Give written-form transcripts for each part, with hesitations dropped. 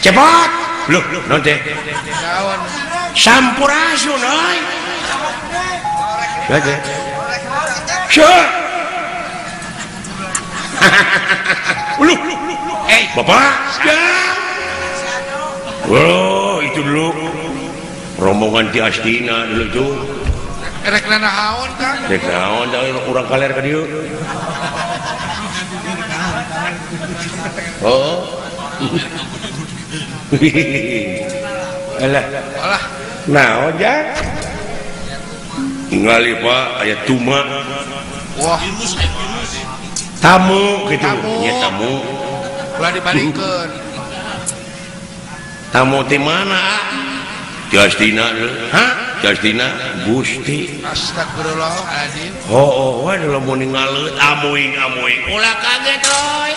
Cepot. Loh, naon teh? Sampurasun euy. Saja. Syah. Uluh. Eh, Bapak. Oh, itu dulu rombongan ti Astina dulu itu. Rek naon Kang? Rek naon da urang kaler ka dieu. Oh. Alah. Alah. Naon ja? Ningali Pak aya tuma. Wah. Tamu gitu. Nya tamu. Ulah dibalikeun. Tamu ti mana? Ti Astina. Hah? Ti Astina Gusti. Astagfirullahaladzim. Oh, oh, waduh lamun ningaleut amuing-amuing. Ulah kaget euy.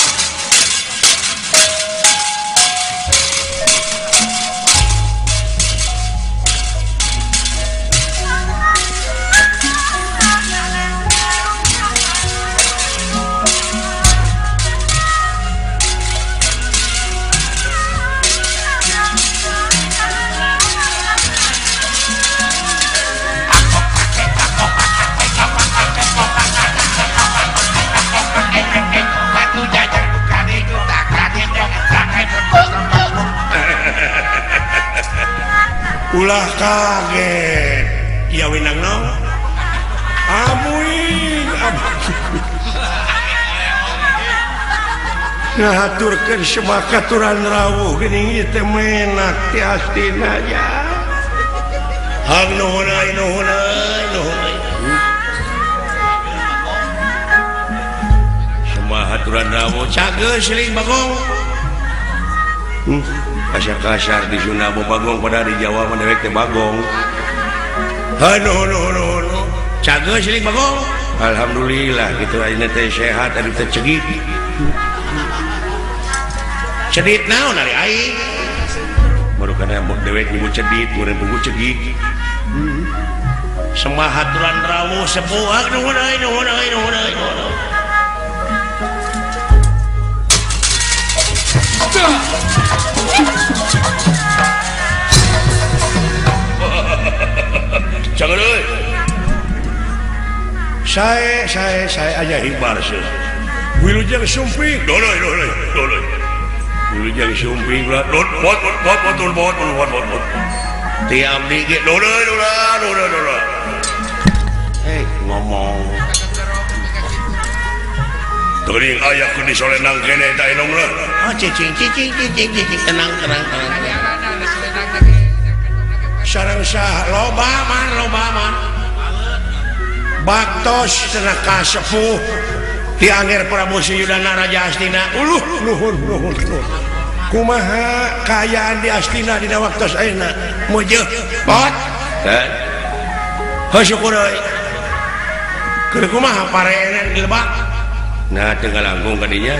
Ulah kaget ya winang no amuing ngahaturkeun semakaturan rawuh geuning ieu teh menak ti Astina ya hang nuhun euy nuhun euy nuhun euy semahaturan rawuh cageus siling bagong. Kasar-kasar di Sunda Bagong pada di Jawa mah dewek teh Bagong. Hanuh nuh nuh nuh. Cageus siling Bagong. Alhamdulillah kitu ayeuna teh sehat ari teh cegit. Cedit naon ari aing? Baru kana dewek nyebut cedit, meureun pugu cegik. Semahaturan rawuh sepuh nuhun euy nuhun euy nuhun euy. Jangan euy. Saya aja hibar sih. Wilujeng sumping. Doloy doloy doloy. Wilujeng sumping lah. Dot bot bot bot bot bot bot bot. Ti abdi ge doloy doloy doloy doloy. Eh ngomong. Teuing aya ku disolenang kene eta enong lah. Oh cicing cicing cicing cicing tenang tenang tenang. Sareng sah loba man loba man. Baktos cenah kasepuh ti Angger Prabu Suyudana Raja Astina. Uluh nuhun nuhun nuhun. Kumaha kaayaan di Astina dina waktos ayeuna? Mujeuh pot. Heh. Heuh syukur euy. Keur kumaha parenan di lebak? Nah teu ngalangkung ka dinya.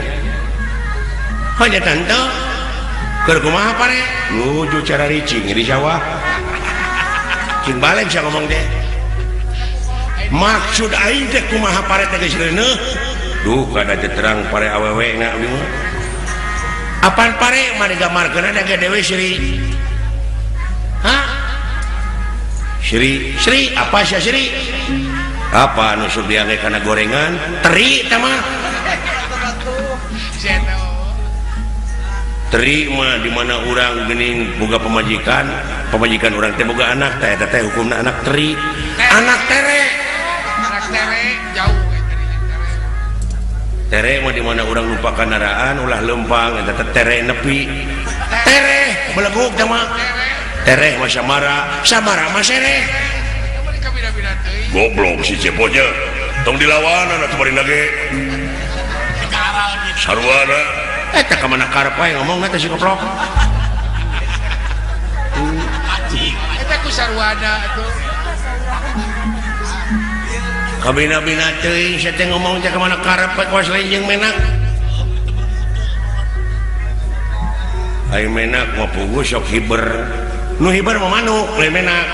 Hanya tante. Keur kumaha pare? Nuju cara ricing di sawah. Cing balik sia ngomong teh. Maksud aing teh kumaha pare teh geus reuneuh? Duh kada teh terang pare awewe na abdi mah. Apaan pare mah digambarkeun da ge dewe Sri. Hah? Sri, Sri apa sia Sri? Apa anu sok diangge kana gorengan? Teri teh mah. Teri mah di mana urang geuning boga pamajikan, pamajikan urang teh boga anak teh eta teh hukumna anak teri. Anak tere. Anak tere jauh tere. Tere mah di mana urang lupa kandaraan ulah lempang eta teh tere nepi. Tere beleguk teh mah. Tere mah samara, samara mah sereh. Goblok si cepotnya. Tong dilawanan atuh bari nage. Sarwana. Eta ka mana karep wae ngomongna teh si goblok. Eta ku sarwana atuh. Kabina-bina teuing sia teh ngomong teh ka mana karep we kuas lain jeung menak. Ai menak mah puguh sok hiber. Nu hiber mah manuk lain menak.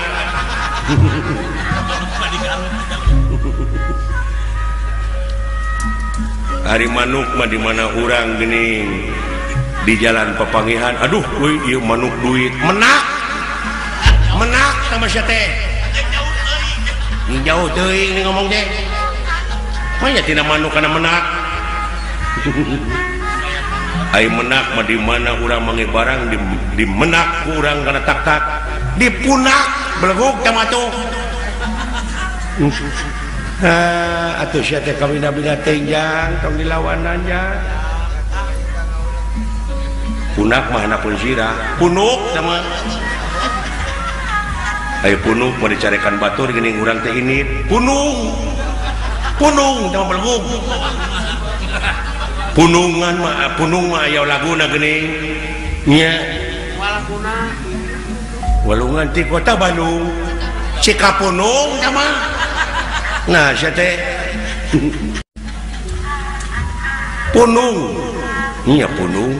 Ari manuk mah di mana urang geuning Di jalan papangihan aduh euy ieu manuk duit menak menak sama sia teh jauh teuing ngomong teh manya tina manuk kana menak. Ai menak mah di mana urang manggih barang di menak ku urang kana tak-tak dipunak belegug teh mah tuh. Nah atuh sia teh kawina-bina teh jang tong dilawanan jang. Punak mah hanapun sirah punuk sama ayo punuk mau dicarekan batur gini urang teh ini punung punung sama belegug punungan mah punung mah aya laguna geuning nya walungan ti kota Bandung Cikapunung sama nah sia teh punung nya punung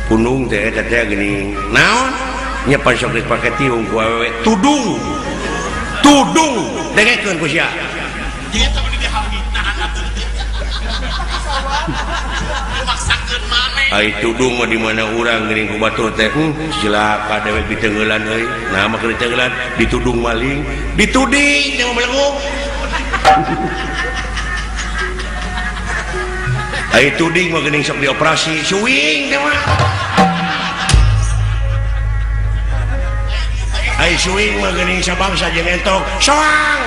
punung teh eta teh geuning naon nya pan sok dipake tiung ku awewe tudung tudung dengekeun ku sia ai tudung mah di mana urang geuning ku batur teh cilaka dewek diteungeulan euy nah mah keur diteungeulan ditudung maling dituding teh mah belegug ai tuding mah geuning sok dioperasi suwing teh mah. Ai suwing mah geuning sabangsa jeung entok soang.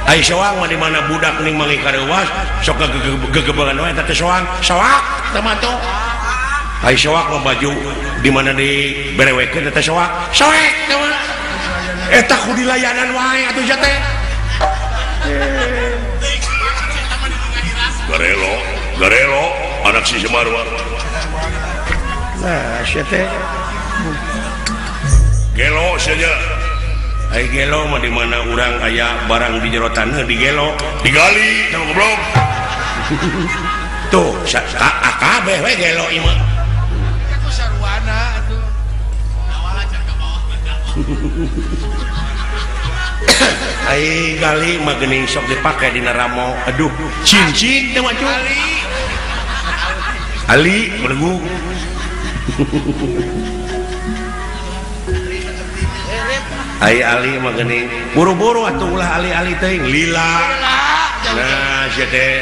Ai soang mah di mana budak ning manggih kareuwas sok gegebegan wae eta teh soang soak teh mah tuh. Ai soak mah baju di mana diberewekeun eta soak soek teh mah. Eta ku dilayanan wae atuh sia teh. Garelo, garelo, anak si Semarwa. Nah, sia teh. Gelo saja. Ai gelo mah di mana urang aya barang di jero taneuh digelo, digali sama goblok. Tuh, kabeh we gelo ieu mah. Ku sarwana atuh. Ai gali mah geuning sok dipake dina ramo. Aduh, cincin teh mah cuy. Ali belegug. Ai ali mah geuning buru-buru atuh ulah ali-ali teuing lila. Nah, sia teh.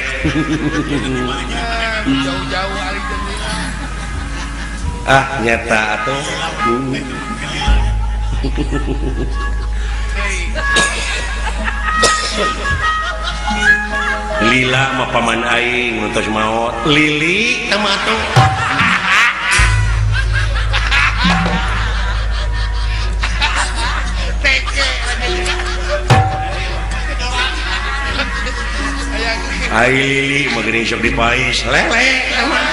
Jauh-jauh ali teh. Ah, nyata atuh. Lila mah paman aing nu tos maot. Lili teh mah atuh. Ai lili mah geuning sok dipais lele teh mah.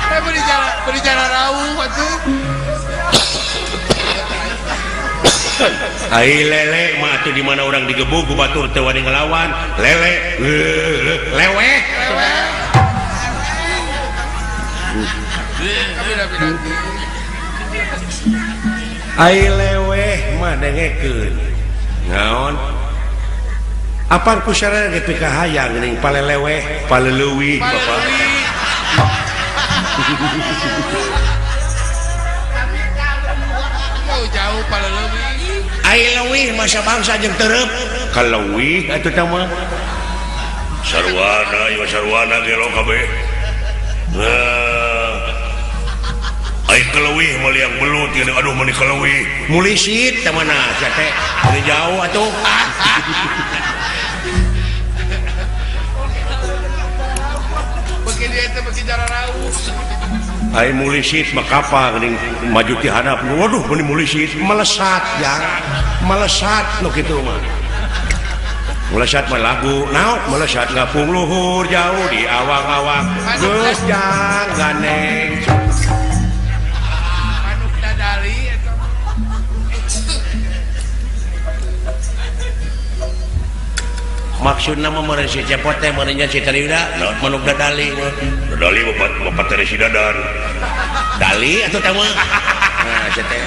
Eh beri jalan rauh atuh. Ai lele mah atuh di mana urang digebug ku batur teu wani ngelawan lele leweh. Ai leweh mah dengekeun naon apaan ku sarana ge pikahayang geuning paleleweh paleleuwih bapak. Jauh paleleuwih. Ai leuwih masa bangsa jeung tereup kaleuwih atuh teh mah. Sarwana ieu sarwana gelo kabeh. Nah. Ai kaleuwih mah liang belut ieu aduh meuni kaleuwih. Mulisit teh mana sia teh meuni jauh atuh. Beuki dieu teh beuki jararauh. Ai mulisit mah kapal geuning maju ti handap. Waduh meuni mulisit melesat jang. Melesat nu kitu mah. Melesat mah lagu naon melesat ngapung luhur jauh di awang-awang. Geus jang ganeng. Manuk dadali eta. Maksudna mah meureun si Cepot teh meureun nya si Tariuda manuk dadali. Dadali bapak Teresi Dadan. Dali atuh teh mah. Nah sia teh.